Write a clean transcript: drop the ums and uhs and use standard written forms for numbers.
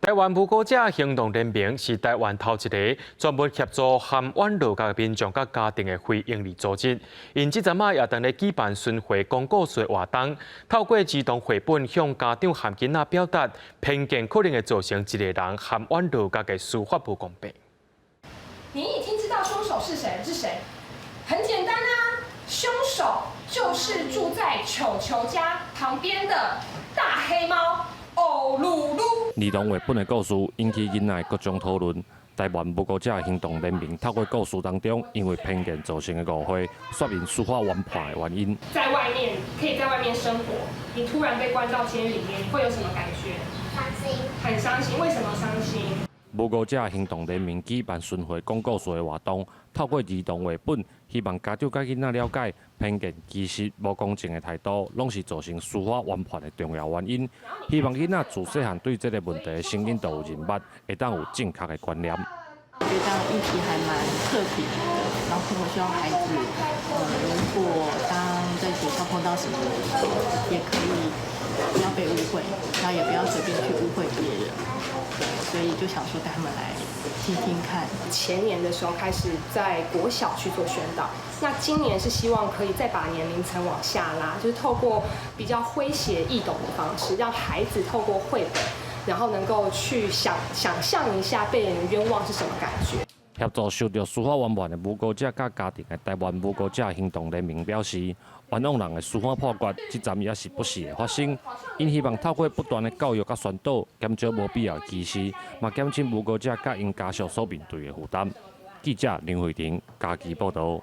台灣無辜者行動聯盟是台灣頭一个專門協助含冤落獄的民眾佮家庭的非營利組織。𪜶這陣仔也當咧舉辦巡迴講故事的活動，透過兒童繪本向家長和囡仔表達偏見可能會造成一个人含冤落獄的司法無公平。你已經知道兇手是誰？是誰？很簡單啊，兇手就是住在球球家旁邊的大黑貓。歐嚕嚕。兒童繪本的故事引起囡仔的各種討論。台灣無辜者行動聯盟透過故事當中，因為偏見造成的誤會，說明司法冤判的原因。在外面可以在外面生活，你突然被關到監獄裡面，你會有什麼感覺？傷心。很傷心，為什麼傷心？無辜者行動聯盟舉辦巡迴講故事的活動，透過兒童繪本，希望家長佮囡仔了解偏見、歧視、無公正的態度，攏是造成司法冤判的重要原因。希望囡仔自細漢對這个問題的成因都有認捌，會當有正確的觀念。我覺得這樣議題還蠻特別的，然後我希望孩子，如果當在學校碰到什麼的時候，也可以不要被誤會，然後也不要隨便去誤會別人。對，所以就想說帶他們來聽聽看。前年的時候開始在國小去做宣導，那今年是希望可以再把年齡層往下拉，就是透過比較詼諧易懂的方式，讓孩子透過繪本，然後能夠去想想像一下被人冤枉是什麼感覺。協助受著司法冤判的無辜者佮家庭的台灣無辜者行動聯盟表示，冤枉人的司法判決，這陣也是不時會發生。𪜶希望透過不斷的教育佮宣導，減少無必要的歧視，嘛減輕無辜者佮𪜶家屬所面對的負擔。記者林慧婷嘉義報導。